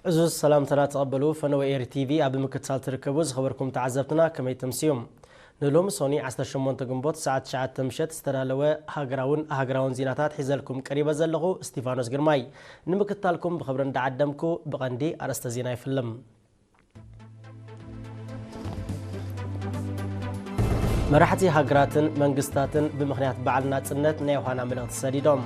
እዚ ሰላምታና ተቐበሉ። ፈነወ ኤሪ ቲቪ ኣብ ምክትታል ትርከቡ ዝኸበርኩም ተዓዘብትና ከመይ ተምስዮም? ንሎሚ ሶኒ ዓሰርተ ሸሞንተ ግንቦት ሰዓት ትሽዓተ ምሸት ዝተዳለወ ሃገራውን ሃገራውን ዜናታት ሒዘልኩም ቀሪበ ዘለኹ እስቲፋኖስ ግርማይ። ንምክትታልኩም ብኽብሪ እንዳዓደምኩ ብቐንዲ ኣርእስተ ዜና ይፍልም። መራሕቲ ሃገራትን መንግስታትን ብምኽንያት በዓል ናጽነት ናይ ዮሃና መልእኽቲ ሰዲዶም።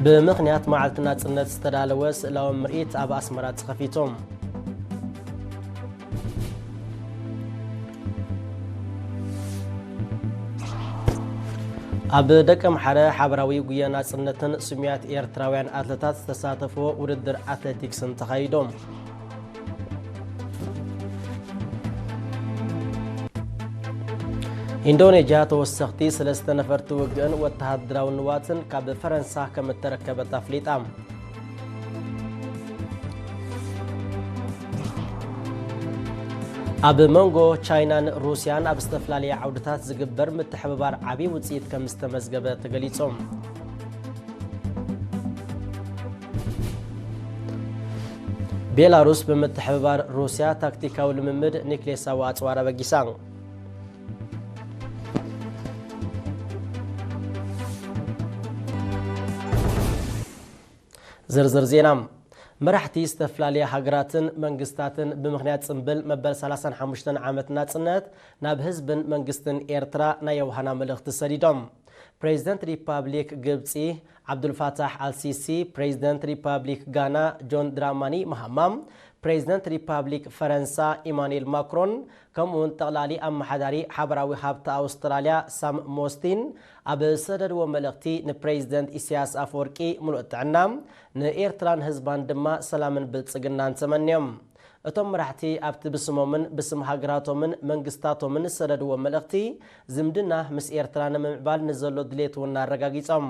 ብምኽንያት መዓልቲ ናጽነት ዝተዳለወ ስእላዊ ምርኢት ኣብ ኣስመራ ተኸፊቱ። ኣብ ደቀምሓረ ሓበራዊ ጉያ ናጽነትን ስሙያት ኤርትራውያን ኣትለታት ዝተሳተፍዎ ውድድር ኣትሌቲክስን ተኻይዶም። ኢንዶኔዥያ ተወሰኽቲ ሰለስተ ነፈርቲ ውግእን ወተሃደራዊ ንዋትን ካብ ፈረንሳ ከም እተረከበት ኣፍሊጣ። ኣብ መንጎ ቻይናን ሩስያን ኣብ ዝተፈላለየ ዓውድታት ዝግበር ምትሕብባር ዓቢ ውጽኢት ከም ዝተመዝገበ ተገሊጹ። ቤላሩስ ብምትሕብባር ሩስያ ታክቲካዊ ልምምድ ኒክሌሳዊ ኣጽዋር ኣበጊሳ። ዝርዝር ዜና። መራሕቲ ዝተፈላለያ ሃገራትን መንግስታትን ብምኽንያት ጽምብል መበል ሰላሳን ሓሙሽተን ዓመት ናጽነት ናብ ህዝብን መንግስትን ኤርትራ ናይ የውሃና መልእኽቲ ሰዲዶም። ፕሬዚደንት ሪፓብሊክ ግብጺ ዓብዱልፋታሕ ኣልሲሲ፣ ፕሬዚደንት ሪፓብሊክ ጋና ጆን ድራማኒ መሃማ፣ ፕሬዚደንት ሪፓብሊክ ፈረንሳ ኢማኑኤል ማክሮን፣ ከምኡውን ጠቕላሊ ኣመሓዳሪ ሓበራዊ ሃብቲ ኣውስትራልያ ሳም ሞስቲን ኣብ ዝሰደድዎ መልእኽቲ፣ ንፕሬዚደንት ኢሳያስ ኣፈወርቂ ምሉእ ጥዕና፣ ንኤርትራን ህዝባን ድማ ሰላምን ብልጽግናን ተመንዮም። እቶም መራሕቲ ኣብቲ ብስሞምን ብስም ሃገራቶምን መንግስታቶምን ዝሰደድዎ መልእኽቲ፣ ዝምድና ምስ ኤርትራ ንምምዕባል ንዘሎ ድሌት እውን ኣረጋጊጾም።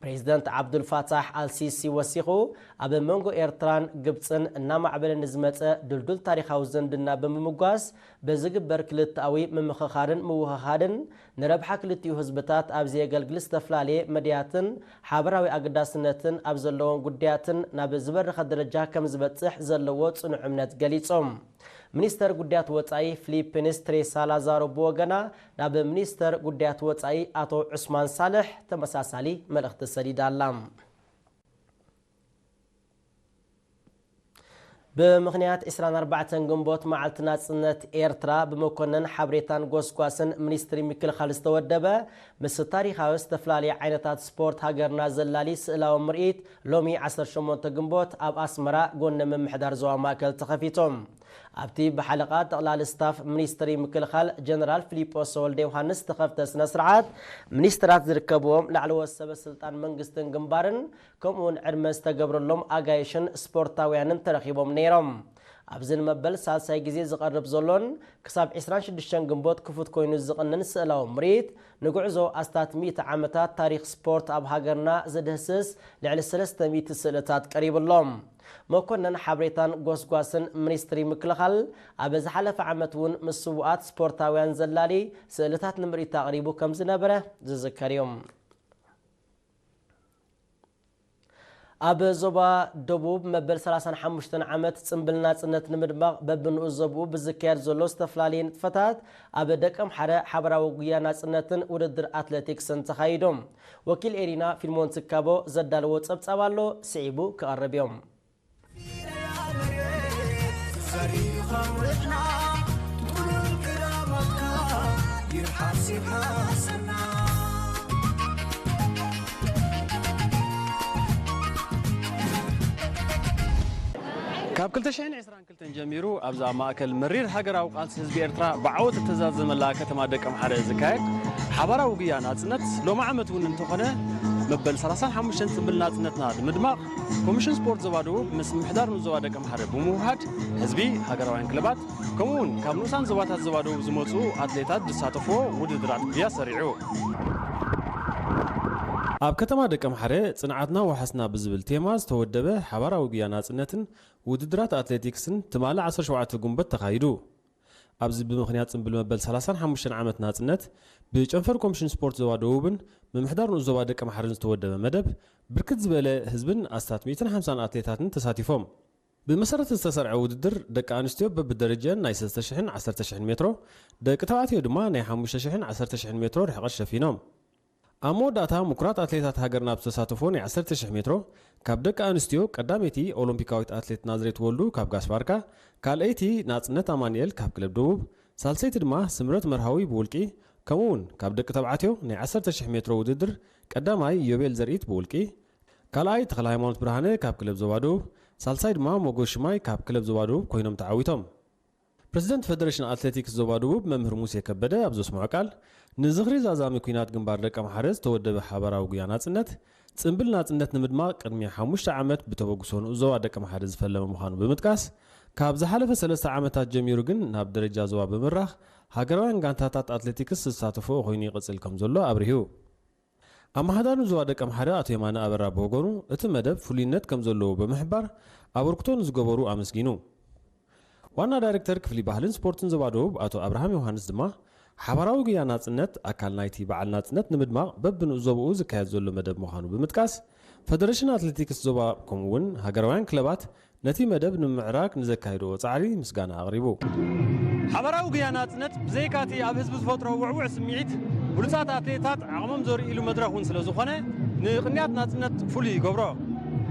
ፕሬዚደንት ዓብዱልፋታሕ ኣልሲሲ ወሲኹ፣ ኣብ መንጎ ኤርትራን ግብጽን እናማዕበለ ንዝመጸ ድልዱል ታሪኻዊ ዝምድና ብምምጓስ፣ በዝግበር ክልተኣዊ ምምኽኻርን ምውህሃድን ንረብሓ ክልቲኡ ህዝብታት ኣብ ዘየገልግል ዝተፈላለየ መድያትን ሓበራዊ ኣገዳስነትን ኣብ ዘለዎም ጉዳያትን ናብ ዝበረኸ ደረጃ ከም ዝበጽሕ ዘለዎ ጽኑዕ እምነት ገሊጾም። ሚኒስተር ጉዳያት ወጻኢ ፊሊፒንስ ትሬሳ ላዛሮ ብወገና፣ ናብ ሚኒስተር ጉዳያት ወጻኢ ኣቶ ዑስማን ሳልሕ ተመሳሳሊ መልእኽቲ ሰዲዳ ኣላ። ብምኽንያት ዕስራን ኣርባዕተን ግንቦት መዓልቲ ናጽነት ኤርትራ፣ ብመኮነን ሓበሬታን ጎስጓስን ሚኒስትሪ ምክልኻል ዝተወደበ፣ ምስ ታሪኻዊ ዝተፈላለየ ዓይነታት ስፖርት ሃገርና ዘላሊ ስእላዊ ምርኢት፣ ሎሚ ዓሰርተ ሸሞንተ ግንቦት ኣብ ኣስመራ ጎነ ምምሕዳር ዞባ ማእከል ተኸፊቱ። ኣብቲ ብሓለቓ ጠቕላሊ ስታፍ ሚኒስትሪ ምክልኻል ጀነራል ፊሊጶስ ወልደ ዮሃንስ ዝተኸፍተ ስነ ስርዓት፣ ሚኒስትራት ዝርከብዎም ላዕለዎት ሰበ ስልጣን መንግስትን ግንባርን፣ ከምኡውን ዕድመ ዝተገብረሎም ኣጋይሽን ስፖርታውያንን ተረኺቦም ነይሮም። ኣብዚ ንመበል ሳልሳይ ግዜ ዝቐርብ ዘሎን ክሳብ ዕስራን ሽዱሽተን ግንቦት ክፉት ኮይኑ ዝቕንን ስእላዊ ምርኢት፣ ንጉዕዞ ኣስታት ሚእቲ ዓመታት ታሪኽ ስፖርት ኣብ ሃገርና ዝድህስስ ልዕሊ ሰለስተ ሚእቲ ስእልታት ቀሪቡ ኣሎ። መኮነን ሓበሬታን ጎስጓስን ሚኒስትሪ ምክልኻል፣ ኣብ ዝሓለፈ ዓመት እውን ምስ ስዉኣት ስፖርታውያን ዘላሊ ስእልታት ንምርኢት ኣቕሪቡ ከም ዝነበረ ዝዝከር እዩ። ኣብ ዞባ ደቡብ መበል ሰላሳን ሓሙሽተን ዓመት ጽምብል ናጽነት ንምድማቕ በብንኡስ ዞባኡ ብዝካየድ ዘሎ ዝተፈላለየ ንጥፈታት፣ ኣብ ደቀምሓረ ሓበራዊ ጉያ ናጽነትን ውድድር ኣትሌቲክስን ተኻይዶም። ወኪል ኤሪና ፊልሞን ትካቦ ዘዳለዎ ጸብጻብ ኣሎ፣ ስዒቡ ክቐርብ እዮም። ካብ ክልተ ሽሕን ዕስራን ክልተን ጀሚሩ ኣብዛ ማእከል መሪር ሃገራዊ ቃልሲ ህዝቢ ኤርትራ ብዓወት እተዛዘመላ ከተማ ደቀምሓረ ዝካየድ ሓባራዊ ጉያ ናጽነት፣ ሎሚ ዓመት እውን እንተኾነ መበል ሰላሳን ሓሙሽተን ጽምብል ናጽነትና ንምድማቕ፣ ኮሚሽን ስፖርት ዞባ ደቡብ ምስ ምምሕዳር ንዞባ ደቀምሓረ ብምውሃድ፣ ህዝቢ፣ ሃገራውያን ክለባት፣ ከምኡውን ካብ ንኡሳን ዞባታት ዞባ ደቡብ ዝመጹ ኣትሌታት ዝሳተፍዎ ውድድራት ጉያ ሰሪዑ። ኣብ ከተማ ደቀምሓረ ጽንዓትና ዋሕስና ብዝብል ቴማ ዝተወደበ ሓባራዊ ጉያ ናጽነትን ውድድራት ኣትሌቲክስን ትማሊ ዓሰርተ ሸውዓተ ግንቦት ተኻይዱ። ኣብዚ ብምኽንያት ጽምብል መበል ሰላሳን ሓሙሽተን ዓመት ናጽነት ብጨንፈር ኮሚሽን ስፖርት ዞባ ደቡብን ምምሕዳር ንኡስ ዞባ ደቀ ማሕርን ዝተወደበ መደብ ብርክት ዝበለ ህዝብን ኣስታት ሚእትን ሓምሳን ኣትሌታትን ተሳቲፎም። ብመሰረት ዝተሰርዐ ውድድር ደቂ ኣንስትዮ በብደረጃን ናይ ሰለስተ ሽሕን ዓሰርተ ሽሕን ሜትሮ፣ ደቂ ተባዕትዮ ድማ ናይ ሓሙሽተ ሽሕን ዓሰርተ ሽሕን ሜትሮ ርሕቐት ሸፊኖም። ኣብ መወዳእታ ምኩራት ኣትሌታት ሃገርና ኣብ ዝተሳተፎ ናይ ዓሰርተ ሽሕ ሜትሮ ካብ ደቂ ኣንስትዮ ቀዳመይቲ ኦሎምፒካዊት ኣትሌት ናዝሬት ወልዱ ካብ ጋስባርካ፣ ካልኣይቲ ናጽነት ኣማኑኤል ካብ ክለብ ደቡብ፣ ሳልሰይቲ ድማ ስምረት መርሃዊ ብውልቂ፣ ከምኡ እውን ካብ ደቂ ተባዕትዮ ናይ ዓሰርተ ሽሕ ሜትሮ ውድድር ቀዳማይ ዮቤል ዘርኢት ብውልቂ፣ ካልኣይ ተኽለ ሃይማኖት ብርሃነ ካብ ክለብ ዞባ ደቡብ፣ ሳልሳይ ድማ ሞጎስ ሽማይ ካብ ክለብ ዞባ ደቡብ ኮይኖም ተዓዊቶም። ፕረዚደንት ፈደረሽን ኣትሌቲክስ ዞባ ደቡብ መምህር ሙሴ ከበደ ኣብ ዘስምዖ ቃል፣ ንዝኽሪ ዛዛሚ ኲናት ግንባር ደቀምሓረ ዝተወደበ ሓባራዊ ጉያ ናጽነት፣ ጽምብል ናጽነት ንምድማቕ ቅድሚ ሓሙሽተ ዓመት ብተበግሶ ንኡስ ዞባ ደቀምሓረ ዝፈለመ ምዃኑ ብምጥቃስ፣ ካብ ዝሓለፈ ሰለስተ ዓመታት ጀሚሩ ግን ናብ ደረጃ ዞባ ብምራኽ ሃገራውያን ጋንታታት ኣትሌቲክስ ዝሳተፍኦ ኮይኑ ይቕጽል ከም ዘሎ ኣብሪሁ። ኣመሓዳሪ ዞባ ደቀምሓረ ኣቶ የማነ ኣበራ ብወገኑ፣ እቲ መደብ ፍሉይነት ከም ዘለዎ ብምሕባር፣ ኣበርክቶ ንዝገበሩ ኣመስጊኑ። ዋና ዳይሬክተር ክፍሊ ባህልን ስፖርትን ዞባ ደቡብ ኣቶ ኣብርሃም ዮሃንስ ድማ፣ ሓባራዊ ጉያ ናጽነት ኣካል ናይቲ በዓል ናጽነት ንምድማቕ በብንኡስ ዞባኡ ዝካየድ ዘሎ መደብ ምዃኑ ብምጥቃስ፣ ፈደረሽን ኣትሌቲክስ ዞባ ከምኡ እውን ሃገራውያን ክለባት ነቲ መደብ ንምምዕራግ ንዘካየድዎ ጻዕሪ ምስጋና ኣቕሪቡ። ሓባራዊ ጉያ ናጽነት ብዘይካቲ ኣብ ህዝቢ ዝፈጥሮ ውዕውዕ ስምዒት፣ ብሉጻት ኣትሌታት ዓቕሞም ዘርእይሉ መድረኽ እውን ስለ ዝኾነ፣ ንቕንያት ናጽነት ፍሉይ ይገብሮ።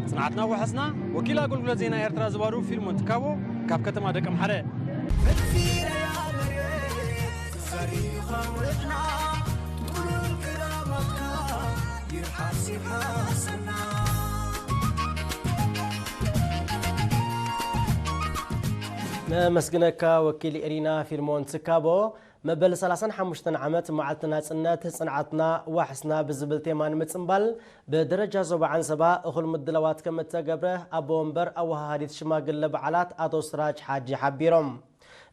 ጽንዓትና ወሓስና፣ ወኪል ኣገልግሎት ዜና ኤርትራ ዝባሩ ፊልሞን ትካቦ ካብ ከተማ ደቀምሓረ። ነመስግነካ ወኪል ኤሪና ፊልሞን ትካቦ። መበል ሰላሳን ሓሙሽተን ዓመት መዓልቲ ናጽነት ጽንዓትና ዋሕስና ብዝብል ቴማ ንምጽንባል ብደረጃ ዞባ ዓንሰባ እኹል ምድላዋት ከም እተገብረ ኣቦ ወንበር ኣወሃሃዲት ሽማግለ በዓላት ኣቶ ስራጅ ሓጂ ሓቢሮም።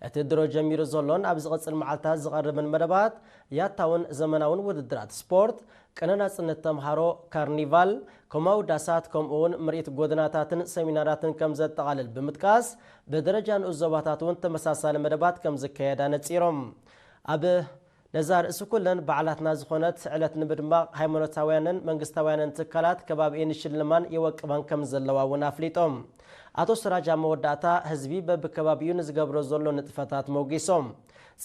እቲ ድሮ ጀሚሩ ዘሎን ኣብ ዝቕጽል መዓልታት ዝቐርብን መደባት ያታውን ዘመናውን ውድድራት ስፖርት፣ ቅነ ናጽነት ተምሃሮ፣ ካርኒቫል፣ ኮማዊ ዳሳት ከምኡ እውን ምርኢት ጎደናታትን ሰሚናራትን ከም ዘጠቓልል ብምጥቃስ፣ ብደረጃ ንኡስ ዞባታት እውን ተመሳሳሊ መደባት ከም ዝካየድ ኣነጺሮም። ኣብ ነዛ ርእሲ ኩለን በዓላትና ዝኾነት ዕለት ንምድማቕ ሃይማኖታውያንን መንግስታውያንን ትካላት ከባቢኤን ይሽልማን የወቅባን ከም ዘለዋ እውን ኣፍሊጦም። ኣቶ ስራጅ ኣብ መወዳእታ ህዝቢ በብከባቢኡ ንዝገብሮ ዘሎ ንጥፈታት ሞጊሶም።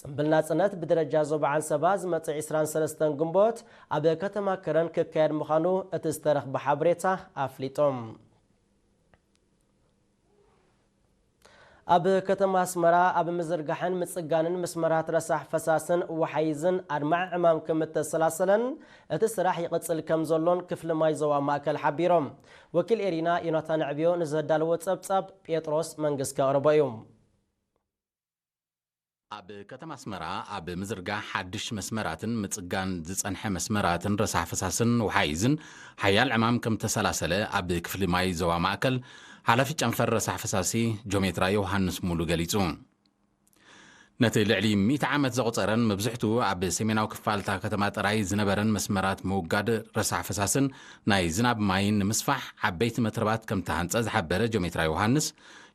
ጽምብል ናጽነት ብደረጃ ዞባ ዓንሰባ ዝመጽእ ዕስራን ሰለስተን ግንቦት ኣብ ከተማ ከረን ክካየድ ምዃኑ እቲ ዝተረኽበ ሓበሬታ ኣፍሊጦም። ኣብ ከተማ ኣስመራ ኣብ ምዝርጋሕን ምጽጋንን መስመራት ረሳሕ ፈሳስን ወሓይዝን ኣድማዒ ዕማም ከም እተሰላሰለን እቲ ስራሕ ይቕጽል ከም ዘሎን ክፍሊ ማይ ዞባ ማእከል ሓቢሮም። ወኪል ኤሪና ዮናታን ዕብዮ ንዘዳለዎ ጸብጻብ ጴጥሮስ መንግስ ከቕርቦ እዩ። ኣብ ከተማ ኣስመራ ኣብ ምዝርጋሕ ሓድሽ መስመራትን ምጽጋን ዝጸንሐ መስመራትን ረሳሕ ፈሳስን ወሓይዝን ሓያል ዕማም ከም ተሰላሰለ ኣብ ክፍሊ ማይ ዞባ ማእከል ሓላፊ ጨንፈር ረሳሕ ፈሳሲ ጆሜትራ ዮሃንስ ሙሉ ገሊጹ። ነቲ ልዕሊ ሚእቲ ዓመት ዘቑጸረን መብዝሕትኡ ኣብ ሰሜናዊ ክፋል እታ ከተማ ጥራይ ዝነበረን መስመራት ምውጋድ ረሳሕ ፈሳስን ናይ ዝናብ ማይን ንምስፋሕ ዓበይቲ መትረባት ከም ተሃንጸ ዝሓበረ ጆሜትራ ዮሃንስ፣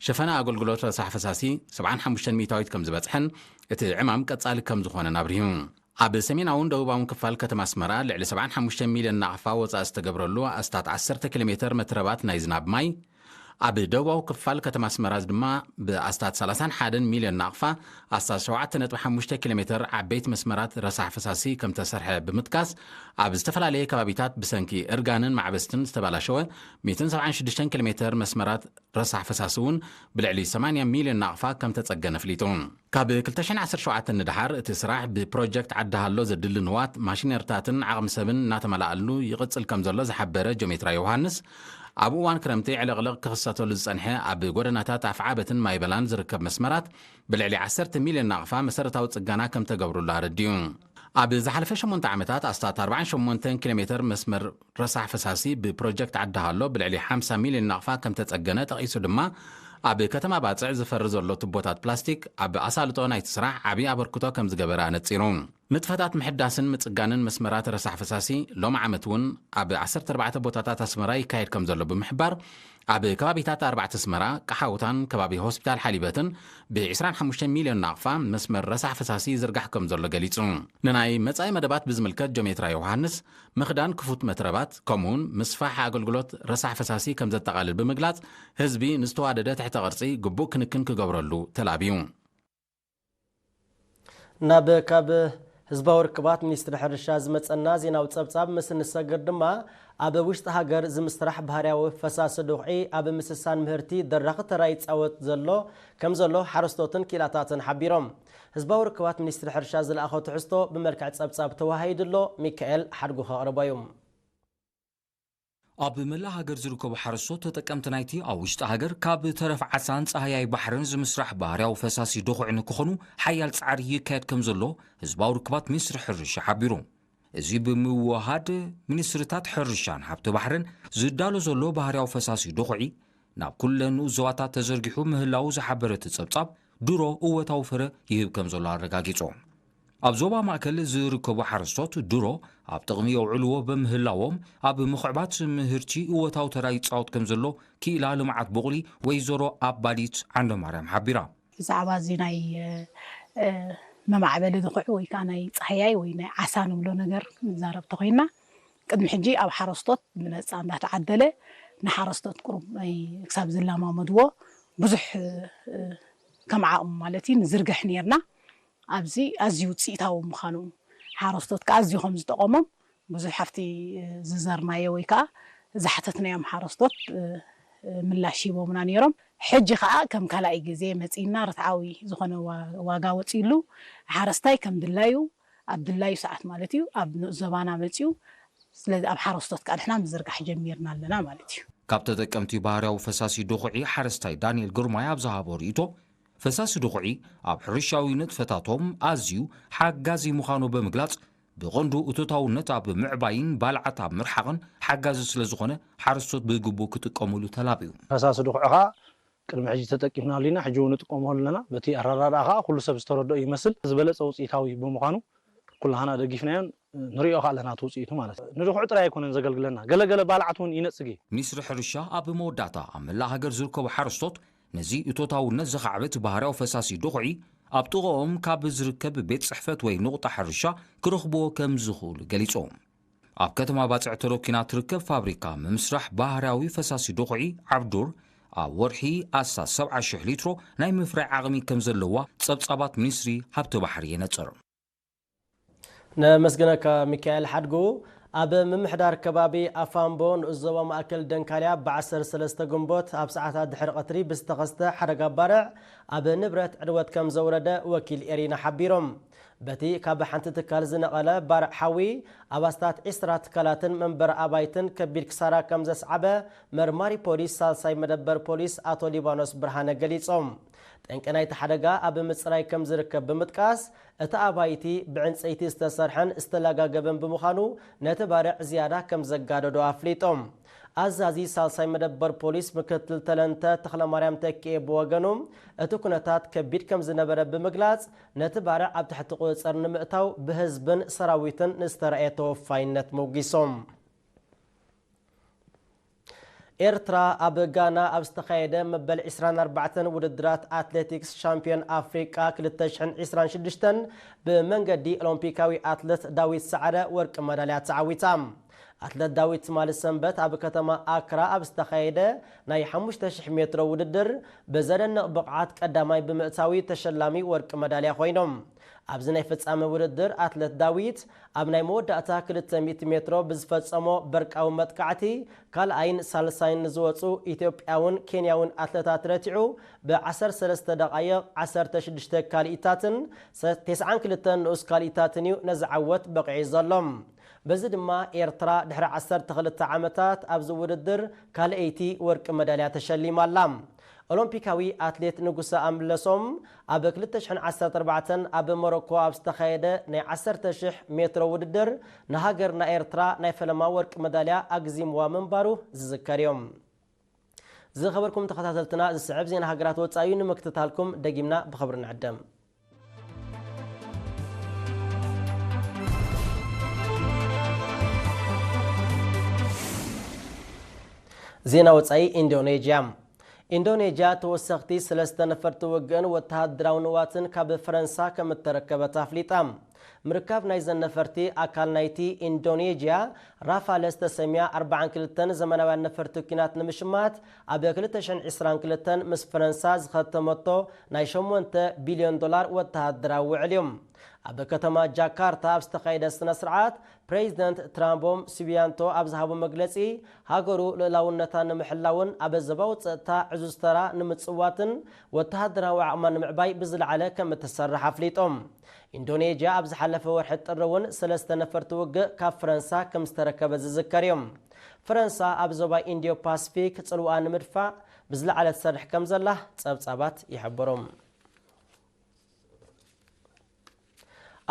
ሸፈነ ኣገልግሎት ረሳሕ ፈሳሲ ሰብዓን ሓሙሽተን ሚእታዊት ከም ዝበጽሐን እቲ ዕማም ቀጻሊ ከም ዝኾነን ኣብሪሁ። ኣብ ሰሜናውን ደቡባውን ክፋል ከተማ ኣስመራ ልዕሊ ሰብዓን ሓሙሽተ ሚልዮን ናቕፋ ወጻኢ ዝተገብረሉ ኣስታት ዓሰርተ ኪሎ ሜተር መትረባት ናይ ዝናብ ማይ፣ ኣብ ደቡባዊ ክፋል ከተማ ኣስመራ ድማ ብኣስታት ሰላሳን ሓደን ሚልዮን ናቕፋ ኣስታት ሸውዓተ ነጥቢ ሓሙሽተ ኪሎ ሜተር ዓበይቲ መስመራት ረሳሕ ፈሳሲ ከም ተሰርሐ ብምጥቃስ፣ ኣብ ዝተፈላለየ ከባቢታት ብሰንኪ እርጋንን ማዕበስትን ዝተባላሸወ ሚእትን ሰብዓን ሽዱሽተን ኪሎ ሜተር መስመራት ረሳሕ ፈሳሲ እውን ብልዕሊ ሰማንያ ሚልዮን ናቕፋ ከም ተጸገነ ኣፍሊጡ። ካብ ክልተ ሽሕን ዓሰርተ ሸውዓተን ንደሓር እቲ ስራሕ ብፕሮጀክት ዓዲ ሃሎ ዘድሊ ንዋት፣ ማሽነርታትን ዓቕሚ ሰብን እናተመላኣሉ ይቕጽል ከም ዘሎ ዝሓበረ ጆሜትራ ዮሃንስ፣ ኣብ እዋን ክረምቲ ዕልቕልቕ ክኽሰተሉ ዝጸንሐ ኣብ ጎደናታት ኣፍዓበትን ማይበላን ዝርከብ መስመራት ብልዕሊ ዓሰርተ ሚልዮን ናቕፋ መሰረታዊ ጽገና ከም ተገብሩሉ ኣረዲኡ። ኣብ ዝሓለፈ ሸሞንተ ዓመታት ኣስታት ኣርባዓን ሸሞንተን ኪሎ ሜተር መስመር ረሳሕ ፈሳሲ ብፕሮጀክት ዓዲ ሃሎ ብልዕሊ ሓምሳ ሚልዮን ናቕፋ ከም ተጸገነ ጠቒሱ ድማ፣ ኣብ ከተማ ባጽዕ ዝፈሪ ዘሎ ቱቦታት ፕላስቲክ ኣብ ኣሳልጦ ናይቲ ስራሕ ዓብዪ ኣበርክቶ ከም ዝገበረ ኣነጺሩ። ንጥፈታት ምሕዳስን ምጽጋንን መስመራት ረሳሕ ፈሳሲ ሎም ዓመት እውን ኣብ ዓሰርተ ኣርባዕተ ቦታታት ኣስመራ ይካየድ ከም ዘሎ ብምሕባር፣ ኣብ ከባቢታት ኣርባዕተ ኣስመራ፣ ቀሓውታን ከባቢ ሆስፒታል ሓሊበትን ብ ዕስራን ሓሙሽተን ሚልዮን ናቕፋ መስመር ረሳሕ ፈሳሲ ይዝርጋሕ ከም ዘሎ ገሊጹ። ንናይ መጻኢ መደባት ብዝምልከት ጆሜትራ ዮሃንስ፣ ምኽዳን ክፉት መትረባት፣ ከምኡውን ምስፋሕ ኣገልግሎት ረሳሕ ፈሳሲ ከም ዘጠቓልል ብምግላጽ፣ ህዝቢ ንዝተዋደደ ትሕተ ቅርጺ ግቡእ ክንክን ክገብረሉ ተላብዩ። ናብ ካብ ህዝባዊ ርክባት ሚኒስትሪ ሕርሻ ዝመጸና ዜናዊ ጸብጻብ ምስ እንሰግር ድማ፣ ኣብ ውሽጢ ሃገር ዝምስራሕ ባህርያዊ ፈሳሲ ድኹዒ ኣብ ምስሳን ምህርቲ ደራኺ ተራ ይጻወት ዘሎ ከም ዘሎ ሓረስቶትን ክኢላታትን ሓቢሮም። ህዝባዊ ርክባት ሚኒስትሪ ሕርሻ ዝለኣኾ ትሕዝቶ ብመልክዕ ጸብጻብ ተወሃሂዱ ኣሎ። ሚካኤል ሓድጉ ከቕርቦ እዩ። ኣብ መላእ ሃገር ዝርከቡ ሓረስቶት ተጠቀምቲ ናይቲ ኣብ ውሽጢ ሃገር ካብ ተረፍ ዓሳን ጻህያይ ባሕርን ዝምስራሕ ባህርያዊ ፈሳሲ ድኹዒ ንክኾኑ ሓያል ጻዕሪ ይካየድ ከም ዘሎ ህዝባዊ ርክባት ሚኒስትሪ ሕርሻ ሓቢሩ። እዚ ብምውሃድ ሚኒስትርታት ሕርሻን ሃብቲ ባሕርን ዝዳሎ ዘሎ ባህርያዊ ፈሳሲ ድኹዒ ናብ ኩለን ንኡስ ዞባታት ተዘርጊሑ ምህላዉ ዝሓበረ እቲ ጸብጻብ፣ ድሮ እወታዊ ፍረ ይህብ ከም ዘሎ ኣረጋጊጹ። ኣብ ዞባ ማእከል ዝርከቡ ሓረስቶት ድሮ ኣብ ጥቕሚ የውዕልዎ በምህላዎም፣ ኣብ ምኹዕባት ምህርቲ እወታዊ ተራ ይጻወት ከም ዘሎ ክኢላ ልምዓት ቡቕሊ ወይዘሮ ኣባዲት ዓንደማርያም ሓቢራ። ብዛዕባ እዚ ናይ፣ እ፣ መማዕበሊ ድኹዒ ወይ ከዓ ናይ ጻህያይ ወይ ናይ ዓሳ ንብሎ ነገር ንዛረብ ተኾይና፣ ቅድሚ ሕጂ ኣብ ሓረስቶት ብነጻ እንዳተዓደለ ንሓረስቶት ቁሩብ ናይ ክሳብ ዝለማመድዎ ብዙሕ፣ እ፣ ከም ዓቕሙ ማለት እዩ ንዝርግሕ ኔርና። ኣብዚ ኣዝዩ ውጽኢታዊ ምዃኑ፣ ሓረስቶት ከኣ ኣዝዩ ከም ዝጠቐሞም ብዙሕ ኣብቲ ዝዘርናዮ ወይ ከኣ ዝሓተትናዮም ሓረስቶት፣ እ፣ ምላሽ ሂቦምና ነይሮም። ሕጂ ከኣ ከም ካልኣይ ግዜ መጺእና ርትዓዊ ዝኾነ ዋ-፣ ዋጋ ወጺእሉ፣ ሓረስታይ ከም ድላዩ ኣብ ድላዩ ሰዓት ማለት እዩ፣ ኣብ ንኡስ ዞባና መጺኡ፣ ስለዚ ኣብ ሓረስቶት ከኣ ንሕና ምዝርጋሕ ጀሚርና ኣለና ማለት እዩ። ካብ ተጠቀምቲ ባህርያዊ ፈሳሲ ድኹዒ ሓረስታይ ዳንኤል ግርማይ ኣብ ዝሃቦ ርእይቶ፣ ፈሳሲ ድኹዒ ኣብ ሕርሻዊ ንጥፈታቶም ኣዝዩ ሓጋዚ ምዃኑ ብምግላጽ፣ ብቐንዱ እቶታውነት ኣብ ምዕባይን ባልዓት ኣብ ምርሓቕን ሓጋዚ ስለ ዝኾነ፣ ሓረስቶት ብግቡእ ክጥቀሙሉ ተላብዩ። ፈሳሲ ድኹዒ ኸኣ ቅድሚ ሕጂ ተጠቂምናሉ ኢና፣ ሕጂ እውን ንጥቀመሉ ኣለና። በቲ ኣረዳድኣ ኸኣ ኩሉ ሰብ ዝተረድኦ ይመስል። ዝበለጸ ውጽኢታዊ ብምዃኑ ኩላህና ደጊፍናዮን ንሪኦ ኸኣ ኣለና እቲ ውጽኢቱ ማለት እዩ። ንድኹዒ ጥራይ ኣይኮነን ዘገልግለና፣ ገለገለ ባልዓት እውን ይነጽግ እዩ። ሚኒስትሪ ሕርሻ ኣብ መወዳእታ ኣብ መላእ ሃገር ዝርከቡ ሓረስቶት ነዚ እቶታውነት ዘኻዕብት ባህርያዊ ፈሳሲ ድኹዒ ኣብ ጥቕኦም ካብ ዝርከብ ቤት ጽሕፈት ወይ ንቑጣ ሕርሻ ክረኽብዎ ከም ዝኽእሉ ገሊጾም። ኣብ ከተማ ባጽዕ ተረኪና ትርከብ ፋብሪካ ምምስራሕ ባህርያዊ ፈሳሲ ድኹዒ ዓብዱር ኣብ ወርሒ ኣስታት ሰብዓ ሽሕ ሊትሮ ናይ ምፍራይ ዓቕሚ ከም ዘለዋ ጸብጻባት ሚኒስትሪ ሃብቲ ባሕሪ የነጽር። ነመስግነካ ሚካኤል ሓድጉ። ኣብ ምምሕዳር ከባቢ ኣፋምቦ ንኡስ ዞባ ማእከል ደንካልያ ብዓሰርተ ሰለስተ ግንቦት ኣብ ሰዓታት ድሕሪ ቀትሪ ብዝተኸስተ ሓደጋ ባርዕ ኣብ ንብረት ዕድወት ከም ዘውረደ ወኪል ኤሪና ሓቢሮም። በቲ ካብ ሓንቲ ትካል ዝነቐለ ባርዕ ሓዊ ኣብ ኣስታት ዒስራ ትካላትን መንበሪ ኣባይትን ከቢድ ክሳራ ከም ዘስዓበ መርማሪ ፖሊስ ሳልሳይ መደበር ፖሊስ ኣቶ ሊባኖስ ብርሃነ ገሊጾም። ጠንቂ ናይቲ ሓደጋ ኣብ ምጽራይ ከም ዝርከብ ብምጥቃስ፣ እቲ ኣባይቲ ብዕንጸይቲ ዝተሰርሐን ዝተለጋገበን ብምዃኑ፣ ነቲ ባርዕ ዝያዳ ከም ዘጋደዶ ኣፍሊጦም። ኣዛዚ ሳልሳይ መደበር ፖሊስ ምክትል ተለንተ ተኽለማርያም ተኪኤ ብወገኑ፣ እቲ ኩነታት ከቢድ ከም ዝነበረ ብምግላጽ፣ ነቲ ባርዕ ኣብ ትሕቲ ቁጽጽር ንምእታው ብህዝብን ሰራዊትን ንዝተረኣየ ተወፋይነት መጒሶም። ኤርትራ ኣብ ጋና ኣብ ዝተኻየደ መበል ዕስራን ኣርባዕተን ውድድራት ኣትሌቲክስ ሻምፒዮን ኣፍሪቃ ክልተ ሽሕን ዕስራን ሽዱሽተን ብመንገዲ ኦሎምፒካዊ ኣትሌት ዳዊት ሰዓረ ወርቂ መዳልያ ተዓዊታ። ኣትሌት ዳዊት ትማሊ ሰንበት ኣብ ከተማ ኣክራ ኣብ ዝተኻየደ ናይ ሓሙሽተ ሽሕ ሜትሮ ውድድር ብዘደንቕ ብቕዓት ቀዳማይ ብምእታዊ ተሸላሚ ወርቂ መዳልያ ኮይኖም። ኣብዚ ናይ ፍጻመ ውድድር ኣትሌት ዳዊት ኣብ ናይ መወዳእታ ክልተ ሚእቲ ሜትሮ ብዝፈጸሞ በርቃዊ መጥቃዕቲ ካልኣይን ሳልሳይን ንዝወጹ ኢትዮጵያውን ኬንያውን ኣትሌታት ረቲዑ ብዓሰርተ ሰለስተ ደቓይቕ ዓሰርተ ሽዱሽተ ካልኢታትን ሰ-፣ ተስዓን ክልተን ንኡስ ካልኢታትን እዩ ነዚ ዓወት በቒዑ ዘሎ። በዚ ድማ ኤርትራ ድሕሪ ዓሰርተ ክልተ ዓመታት ኣብዚ ውድድር ካልኣይቲ ወርቂ መዳልያ ተሸሊማ ኣላ። ኦሎምፒካዊ ኣትሌት ንጉሰ ኣምለሶም ኣብ ክልተ ሽሕን ዓሰርተ ኣርባዕተን ኣብ ሞሮኮ ኣብ ዝተኻየደ ናይ ዓሰርተ ሽሕ ሜትሮ ውድድር ንሃገርና ኤርትራ ናይ ፈለማ ወርቂ መዳልያ ኣግዚምዋ ምንባሩ ዝዝከር እዩ። ዝኸበርኩም ተኸታተልትና፣ ዝስዕብ ዜና ሃገራት ወጻኢ እዩ። ንምክትታልኩም ደጊምና ብኽብሪ ንዕደም። ዜና ወጻኢ። ኢንዶኔዥያ። ኢንዶኔዥያ ተወሰኽቲ ሰለስተ ነፈርቲ ውግእን ወተሃደራዊ ንዋትን ካብ ፈረንሳ ከም እተረከበት ኣፍሊጣ። ምርካብ ናይዘን ነፈርቲ ኣካል ናይቲ ኢንዶኔዥያ ራፋለ ዝተሰምያ ኣርባዓን ክልተን ዘመናውያን ነፈርቲ ኲናት ንምሽማት ኣብ ክልተ ሽሕን ዕስራን ክልተን ምስ ፈረንሳ ዝኸተመቶ ናይ ሸሞንተ ቢልዮን ዶላር ወተሃደራዊ ውዕል እዩ። ኣብ ከተማ ጃካርታ ኣብ ዝተኻየደ ስነ ስርዓት፣ ፕሬዚደንት ትራምቦም ሱቢያንቶ ኣብ ዝሃቦ መግለጺ፣ ሃገሩ ልኡላውነታ ንምሕላውን ኣብ ዞባዊ ጸጥታ ዕዙዝ ተራ ንምጽዋትን ወተሃደራዊ ዓቕማ ንምዕባይ ብዝለዓለ ከም እትሰርሕ ኣፍሊጦም። ኢንዶኔዥያ ኣብ ዝሓለፈ ወርሒ ጥሪ እውን ሰለስተ ነፈርቲ ውግእ ካብ ፈረንሳ ከም ዝተረከበ ዝዝከር እዩ። ፈረንሳ ኣብ ዞባ ኢንዲዮ ፓሲፊክ ጽልዋኣ ንምድፋእ ብዝለዓለ ትሰርሕ ከም ዘላ ጸብጻባት ይሕብሩ።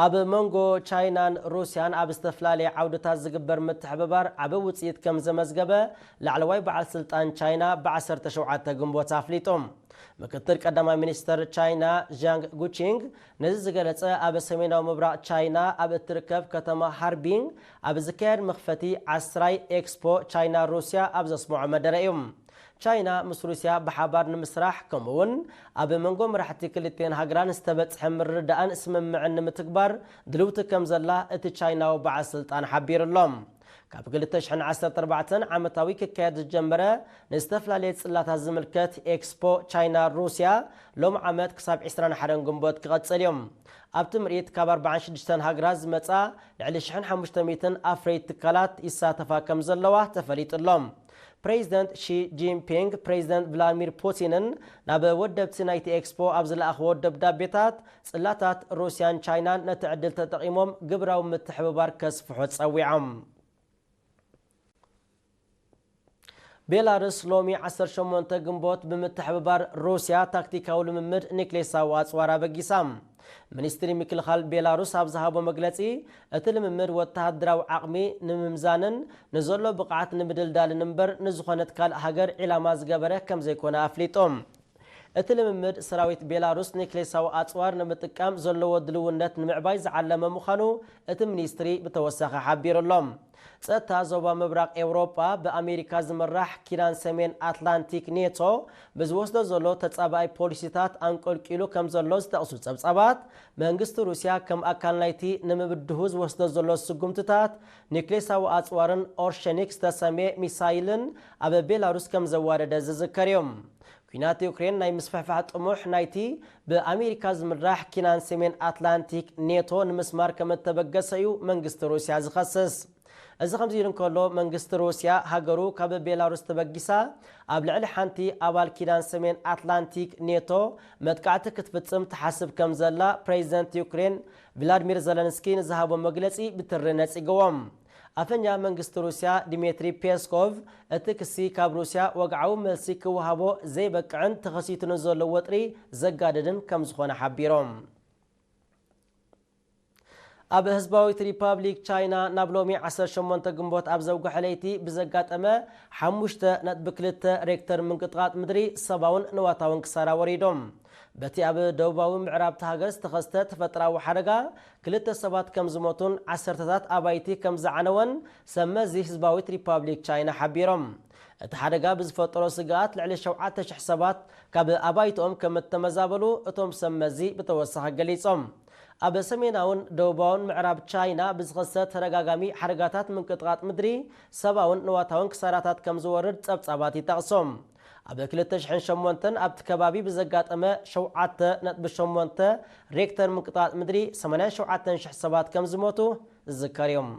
ኣብ መንጎ ቻይናን ሩስያን ኣብ ዝተፈላለየ ዓውድታት ዝግበር ምትሕብባር ዓቢ ውጽኢት ከም ዘመዝገበ ላዕለዋይ በዓል ስልጣን ቻይና ብዓሰርተ ሸውዓተ ግንቦት ኣፍሊጡ። ምክትል ቀዳማይ ሚኒስተር ቻይና ዣንግ ጉቺንግ ነዚ ዝገለጸ፣ ኣብ ሰሜናዊ ምብራቕ ቻይና ኣብ እትርከብ ከተማ ሃርቢን ኣብ ዝካየድ መኽፈቲ ዓስራይ ኤክስፖ ቻይና ሩስያ ኣብ ዘስምዖ መደረ እዩ። ቻይና ምስ ሩስያ ብሓባር ንምስራሕ፣ ከምኡ'ውን ኣብ መንጎ መራሕቲ ክልቲኤን ሃገራን ዝተበጽሐ ምርድዳእን ስምምዕን ንምትግባር ድልውቲ ከም ዘላ እቲ ቻይናዊ በዓል ስልጣን ሓቢሩ ኣሎ። ካብ ክልተ ሽሕን ዓሰርተ ኣርባዕተን ዓመታዊ ክካየድ ዝጀመረ ንዝተፈላለየ ጽላታት ዝምልከት ኤክስፖ ቻይና ሩስያ ሎም ዓመት ክሳብ ዕስራን ሓደን ግንቦት ክቐጽል እዩ። ኣብቲ ምርኢት ካብ ኣርባዓን ሽዱሽተን ሃገራት ዝመጻ ልዕሊ ሽሕን ሓሙሽተ ሚእትን ኣፍረይቲ ትካላት ይሳተፋ ከም ዘለዋ ተፈሊጡ ኣሎ። ፕሬዚደንት ሺ ጂንፒንግ ፕሬዚደንት ቭላድሚር ፑቲንን ናብ ወደብቲ ናይቲ ኤክስፖ ኣብ ዝለኣኽዎ ደብዳቤታት፣ ጽላታት ሩስያን ቻይናን ነቲ ዕድል ተጠቒሞም ግብራዊ ምትሕብባር ከስፍሑ ጸዊዖም። ቤላሩስ ሎሚ ዓሰርተ ሸሞንተ ግንቦት ብምትሕብባር ሩስያ ታክቲካዊ ልምምድ ኒክሌሳዊ ኣጽዋር ኣበጊሳ። ሚኒስትሪ ምክልኻል ቤላሩስ ኣብ ዝሃቦ መግለጺ፣ እቲ ልምምድ ወተሃደራዊ ዓቕሚ ንምምዛንን ንዘሎ ብቕዓት ንምድልዳልን እምበር ንዝኾነት ካልእ ሃገር ዒላማ ዝገበረ ከም ዘይኮነ ኣፍሊጡ። እቲ ልምምድ ሰራዊት ቤላሩስ ኒክሌሳዊ ኣጽዋር ንምጥቃም ዘለዎ ድልውነት ንምዕባይ ዝዓለመ ምዃኑ እቲ ሚኒስትሪ ብተወሳኺ ሓቢሩ ኣሎ። ጸጥታ ዞባ ምብራቕ ኤውሮጳ ብኣሜሪካ ዝምራሕ ኪዳን ሰሜን ኣትላንቲክ ኔቶ ብዝወስዶ ዘሎ ተጻባኣይ ፖሊሲታት ኣንቆልቂሉ ከም ዘሎ ዝጠቕሱ ጸብጻባት፣ መንግስቲ ሩስያ ከም ኣካል ናይቲ ንምብድሁ ዝወስዶ ዘሎ ስጉምትታት፣ ኒክሌሳዊ ኣጽዋርን ኦርሸኒክ ዝተሰምየ ሚሳይልን ኣብ ቤላሩስ ከም ዘዋደደ ዝዝከር እዩ። ኲናት ዩክሬን ናይ ምስፍሕፋሕ ጥሙሕ ናይቲ ብኣሜሪካ ዝምራሕ ኪናን ሰሜን ኣትላንቲክ ኔቶ ንምስማር ከም እተበገሰ እዩ መንግስቲ ሩስያ ዝኸስስ። እዚ ከምዚ ኢሉ እንከሎ፣ መንግስቲ ሩስያ ሃገሩ ካብ ቤላሩስ ተበጊሳ ኣብ ልዕሊ ሓንቲ ኣባል ኪዳን ሰሜን ኣትላንቲክ ኔቶ መጥቃዕቲ ክትፍጽም ትሓስብ ከም ዘላ ፕሬዚደንት ዩክሬን ቭላድሚር ዘለንስኪ ንዝሃቦ መግለጺ ብትሪ ነጺግዎ። ኣፈኛ መንግስቲ ሩስያ ዲሜትሪ ፔስኮቭ፣ እቲ ክሲ ካብ ሩስያ ወግዓዊ መልሲ ክወሃቦ ዘይበቅዕን ተኸሲቱ ንዘሎ ወጥሪ ዘጋድድን ከም ዝኾነ ሓቢሮም። ኣብ ህዝባዊት ሪፓብሊክ ቻይና ናብ ሎሚ ዓሰርተ ሸሞንተ ግንቦት ኣብ ዘውግሐ ለይቲ ብዘጋጠመ ሓሙሽተ ነጥቢ ክልተ ሬክተር ምንቅጥቓጥ ምድሪ ሰብኣውን ንዋታውን ክሳራ ወሪዶም። በቲ ኣብ ደቡባዊ ምዕራብ እታ ሃገር ዝተኸስተ ተፈጥሮኣዊ ሓደጋ ክልተ ሰባት ከም ዝሞቱን ዓሰርተታት ኣባይቲ ከም ዝዓነወን ሰብ መዚ ህዝባዊት ሪፓብሊክ ቻይና ሓቢሮም። እቲ ሓደጋ ብዝፈጠሮ ስግኣት ልዕሊ ሸውዓተ ሽሕ ሰባት ካብ ኣባይትኦም ከም እተመዛበሉ እቶም ሰብ መዚ ብተወሳኺ ገሊጾም። ኣብ ሰሜናውን ደቡባውን ምዕራብ ቻይና ብዝኸሰት ተደጋጋሚ ሓደጋታት ምንቅጥቓጥ ምድሪ ሰብኣውን ንዋታውን ክሳራታት ከም ዝወርድ ጸብጻባት ይጠቕሶም። ኣብ ክልተ ሽሕን ሸሞንተን ኣብቲ ከባቢ ብዘጋጠመ ሸውዓተ ነጥቢ ሸሞንተ ሬክተር ምንቅጥቓጥ ምድሪ ሰማንያን ሸውዓተን ሽሕ ሰባት ከም ዝሞቱ ዝዝከር እዮም።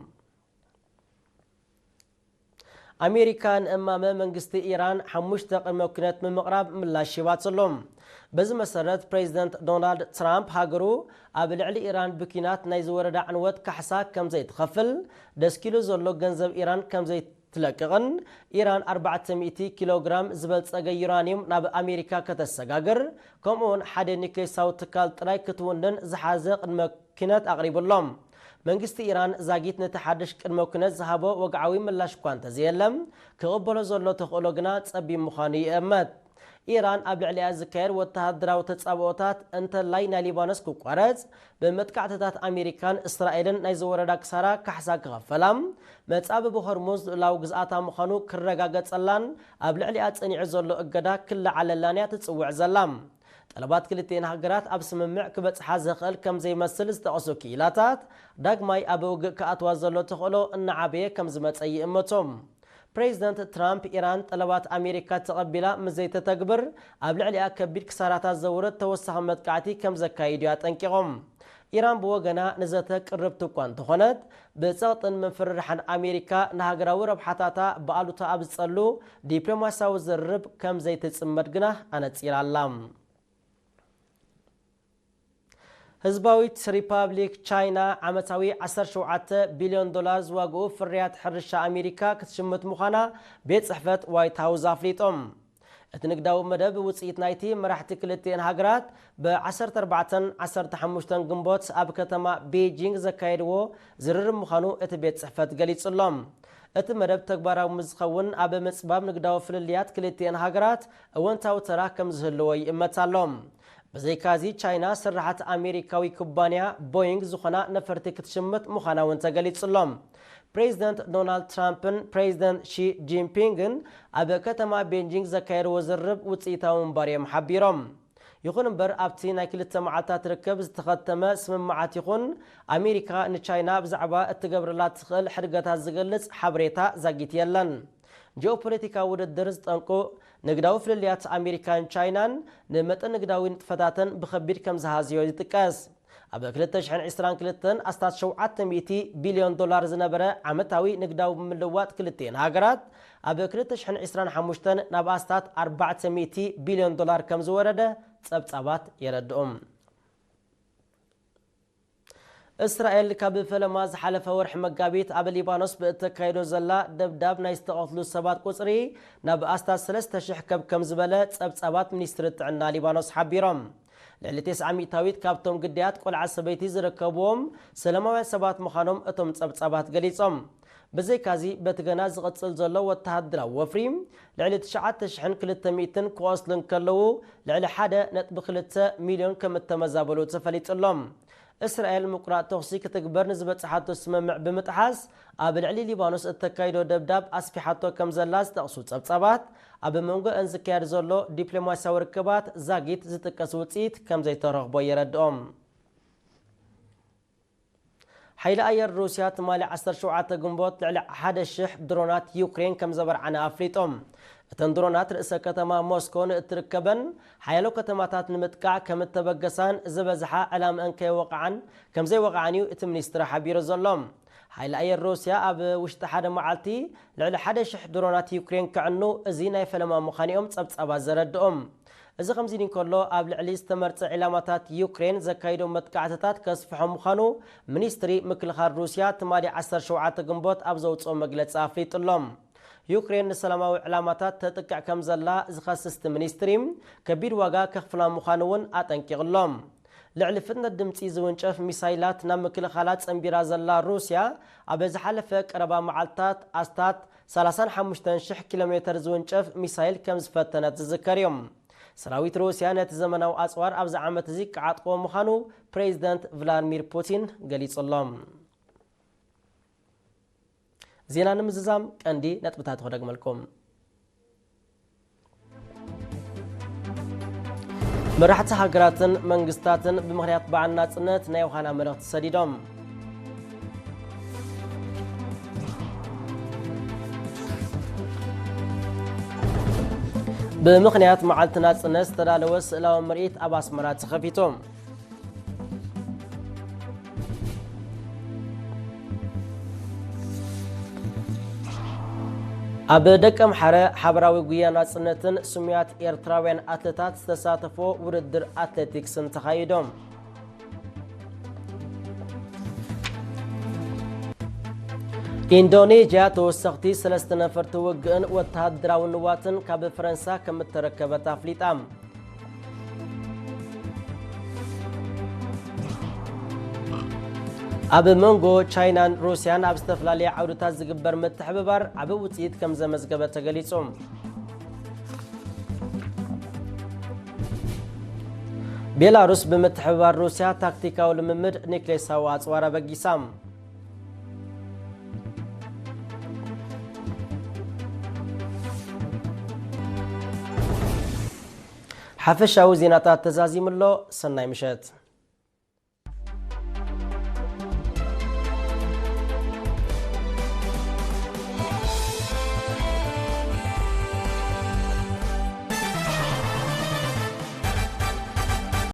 ኣሜሪካ ንእማመ መንግስቲ ኢራን ሓሙሽተ ቅድመ ኩነት ብምቕራብ ምላሽ ሂባቶ ኣሎ። በዚ መሰረት፣ ፕሬዚደንት ዶናልድ ትራምፕ ሃገሩ ኣብ ልዕሊ ኢራን ብኲናት ናይ ዝወረዳ ዕንወት ካሕሳ ከም ዘይትኸፍል፣ ደስኪሉ ዘሎ ገንዘብ ኢራን ከም ዘይትለቅቕን ኢራን ኣርባዕተ ሚእቲ ኪሎ ግራም ዝበልጸገ ዩራንዩም ናብ ኣሜሪካ ከተሰጋግር፣ ከምኡውን ሓደ ኒክሌሳዊ ትካል ጥራይ ክትውንን ዝሓዘ ቅድመ ኩነት ኣቕሪቡ ኣሎ። መንግስቲ ኢራን ዛጊት ነቲ ሓድሽ ቅድመ ኩነት ዝሃቦ ወግዓዊ ምላሽ እኳ እንተዘየለ፣ ክቕበሎ ዘሎ ተኽእሎ ግና ጸቢብ ምዃኑ ይእመት። ኢራን ኣብ ልዕሊኣ ዝካየድ ወተሃደራዊ ተጻብኦታት እንተላይ ናይ ሊባኖስ ክቋረጽ፣ ብመጥቃዕትታት ኣሜሪካን እስራኤልን ናይ ዝወረዳ ክሳራ ካሕሳ ክኸፈላ፣ መጻብብ ሆርሙዝ ልኡላዊ ግዝኣታ ምዃኑ ክረጋገጸላን ኣብ ልዕሊኣ ጸኒዑ ዘሎ እገዳ ክለዓለላን እያ ትጽውዕ ዘላ። ጠለባት ክልቲኤን ሃገራት ኣብ ስምምዕ ክበጽሓ ዘኽእል ከም ዘይመስል ዝጠቐሱ ክኢላታት፣ ዳግማይ ኣብ ውግእ ክኣትዋ ዘሎ ተኽእሎ እናዓበየ ከም ዝመጸ ይእመቶም። ፕሬዚደንት ትራምፕ፣ ኢራን ጠለባት ኣሜሪካ ተቐቢላ ምስ ዘይተተግብር፣ ኣብ ልዕሊኣ ከቢድ ክሳራታት ዘውርድ ተወሳኺ መጥቃዕቲ ከም ዘካይድ እዩ ኣጠንቂቖም። ኢራን ብወገና ንዘተ ቅርብቲ እኳ እንተኾነት፣ ብጸቕጥን ምፍርራሕን ኣሜሪካ ንሃገራዊ ረብሓታታ ብኣሉታ ኣብ ዝጸሉ ዲፕሎማስያዊ ዝርርብ ከም ዘይትጽመድ ግና ኣነጺራ ኣላ። ህዝባዊት ሪፓብሊክ ቻይና ዓመታዊ ዓሰርተ ሸውዓተ ቢልዮን ዶላር ዝዋግኡ ፍርያት ሕርሻ ኣሜሪካ ክትሽምት ምዃና ቤት ጽሕፈት ዋይት ሃውስ ኣፍሊጦም። እቲ ንግዳዊ መደብ ውጽኢት ናይቲ መራሕቲ ክልቲኤን ሃገራት ብ ዓሰርተ ኣርባዕተን ዓሰርተ ሓሙሽተን ግንቦት ኣብ ከተማ ቤጂንግ ዘካየድዎ ዝርርብ ምዃኑ እቲ ቤት ጽሕፈት ገሊጹ ኣሎ። እቲ መደብ ተግባራዊ ምስ ዝኸውን ኣብ ምጽባብ ንግዳዊ ፍልልያት ክልቲኤን ሃገራት እወንታዊ ተራ ከም ዝህልዎ ይእመት ኣሎ። ብዘይካዚ ቻይና ስራሓት ኣሜሪካዊ ኩባንያ ቦይንግ ዝኾና ነፈርቲ ክትሽምት ምዃና እውን ተገሊጹ ኣሎ። ፕሬዚደንት ዶናልድ ትራምፕን ፕሬዚደንት ሺ ጂንፒንግን ኣብ ከተማ ቤጂንግ ዘካየድዎ ዝርርብ ውፅኢታዊ ምንባር እዮም ሓቢሮም። ይኹን እምበር ኣብቲ ናይ ክልተ መዓልታት ርክብ ዝተኸተመ ስምምዓት ይኹን ኣሜሪካ ንቻይና ብዛዕባ እትገብረላ ትኽእል ሕድገታት ዝገልጽ ሓበሬታ ዛጊት የለን። ጂኦፖለቲካዊ ውድድር ዝጠንቁ ንግዳዊ ፍልልያት ኣሜሪካን ቻይናን ንመጠን ንግዳዊ ንጥፈታተን ብኸቢድ ከም ዝሃዝዮ ይጥቀስ። ኣብ ክልተ ሽሕን ዕስራን ክልተን ኣስታት ሸውዓተ ሚእቲ ቢልዮን ዶላር ዝነበረ ዓመታዊ ንግዳዊ ምልዋጥ ክልቲኤን ሃገራት ኣብ ክልተ ሽሕን ዕስራን ሓሙሽተን ናብ ኣስታት ኣርባዕተ ሚእቲ ቢልዮን ዶላር ከም ዝወረደ ጸብጻባት የረድኡ። እስራኤል ካብ ፈለማ ዝሓለፈ ወርሒ መጋቢት ኣብ ሊባኖስ ብእተካይዶ ዘላ ደብዳብ ናይ ዝተቐትሉ ሰባት ቁጽሪ ናብ ኣስታት ሰለስተ ሽሕ ከብ ከም ዝበለ ጸብጻባት ሚኒስትሪ ጥዕና ሊባኖስ ሓቢሮም። ልዕሊ ተስዓ ሚእታዊት ካብቶም ግዳያት ቆልዓ ሰበይቲ ዝርከብዎም ሰላማውያን ሰባት ምዃኖም እቶም ጸብጻባት ገሊጾም። ብዘይካዚ በቲ ገና ዝቕጽል ዘሎ ወተሃደራዊ ወፍሪ ልዕሊ ትሽዓተ ሽሕን ክልተ ሚእትን ክቖስሉ እንከለዉ ልዕሊ ሓደ ነጥቢ ክልተ ሚልዮን ከም እተመዛበሉ ተፈሊጡ ኣሎ። እስራኤል ምቁራጽ ተኹሲ ክትግበር ንዝበጽሓቶ ስምምዕ ብምጥሓስ ኣብ ልዕሊ ሊባኖስ እተካይዶ ደብዳብ ኣስፊሓቶ ከም ዘላ ዝጠቕሱ ጸብጻባት ኣብ መንጎ እን ዝካየድ ዘሎ ዲፕሎማስያዊ ርክባት ዛጊት ዝጥቀስ ውጽኢት ከም ዘይተረኽቦ የረድኦም። ሓይሊ ኣየር ሩስያ ትማሊ ዓሰርተ ሸውዓተ ግንቦት ልዕሊ ሓደ ሽሕ ድሮናት ዩክሬን ከም ዘበርዓነ ኣፍሊጦም። እተን ድሮናት ርእሰ ከተማ ሞስኮ ንእትርከበን ሓያሎ ከተማታት ንምጥቃዕ ከም እተበገሳን ዝበዝሓ ዕላምአን ከይወቕዓን ከም ዘይወቕዓን እዩ እቲ ሚኒስትሪ ሓቢሩ ዘሎ። ሓይሊ ኣየር ሩስያ ኣብ ውሽጢ ሓደ መዓልቲ ልዕሊ ሓደ ሽሕ ድሮናት ዩክሬን ከዕኑ እዚ ናይ ፈለማ ምዃኑ እዮም ጸብጻባት ዘረድኦም። እዚ ከምዚ ኢሉ እንከሎ፣ ኣብ ልዕሊ ዝተመርጸ ዒላማታት ዩክሬን ዘካይዶ መጥቃዕትታት ከስፍሖ ምዃኑ ሚኒስትሪ ምክልኻል ሩስያ ትማሊ ዓሰርተ ሸውዓተ ግንቦት ኣብ ዘውጽኦ መግለጺ ኣፍሊጡ ኣሎ። ዩክሬን ንሰላማዊ ዕላማታት ተጥቅዕ ከም ዘላ ዝኸስስ እቲ ሚኒስትሪ፣ ከቢድ ዋጋ ከኽፍላ ምዃኑ እውን ኣጠንቂቑ ኣሎ። ልዕሊ ፍጥነት ድምጺ ዝውንጨፍ ሚሳይላት ናብ ምክልኻላ ጸንቢራ ዘላ ሩስያ፣ ኣብ ዝሓለፈ ቀረባ መዓልታት ኣስታት ሰላሳን ሓሙሽተን ሽሕ ኪሎ ሜተር ዝውንጨፍ ሚሳይል ከም ዝፈተነት ዝዝከር እዩ። ሰራዊት ሩስያ ነቲ ዘመናዊ ኣጽዋር ኣብዚ ዓመት እዚ ክዓጥቆ ምዃኑ ፕሬዚደንት ቭላድሚር ፑቲን ገሊጹ ኣሎ። ዜና ንምዝዛም ቀንዲ ነጥብታት ክደግመልኩም። መራሕቲ ሃገራትን መንግስታትን ብምኽንያት በዓል ናጽነት ናይ ዮሃና መልእኽቲ ሰዲዶም። ብምኽንያት መዓልቲ ናጽነት ዝተዳለወ ስእላዊ ምርኢት ኣብ ኣስመራ ተኸፊቱ። ኣብ ደቀምሓረ ሓበራዊ ጉያ ናጽነትን ስሙያት ኤርትራውያን ኣትለታት ዝተሳተፎ ውድድር ኣትሌቲክስን ተኻይዶም። ኢንዶኔዥያ ተወሰኽቲ ሰለስተ ነፈርቲ ውግእን ወተሃደራዊ ንዋትን ካብ ፈረንሳ ከም እተረከበት ኣፍሊጣ። ኣብ መንጎ ቻይናን ሩስያን ኣብ ዝተፈላለየ ዓውድታት ዝግበር ምትሕብባር ዓቢ ውጽኢት ከም ዘመዝገበ ተገሊጹ። ቤላሩስ ብምትሕብባር ሩስያ ታክቲካዊ ልምምድ ኒክሌሳዊ ኣጽዋር ኣበጊሳ። ሓፈሻዊ ዜናታት ተዛዚሙ ኣሎ። ሰናይ ምሸት።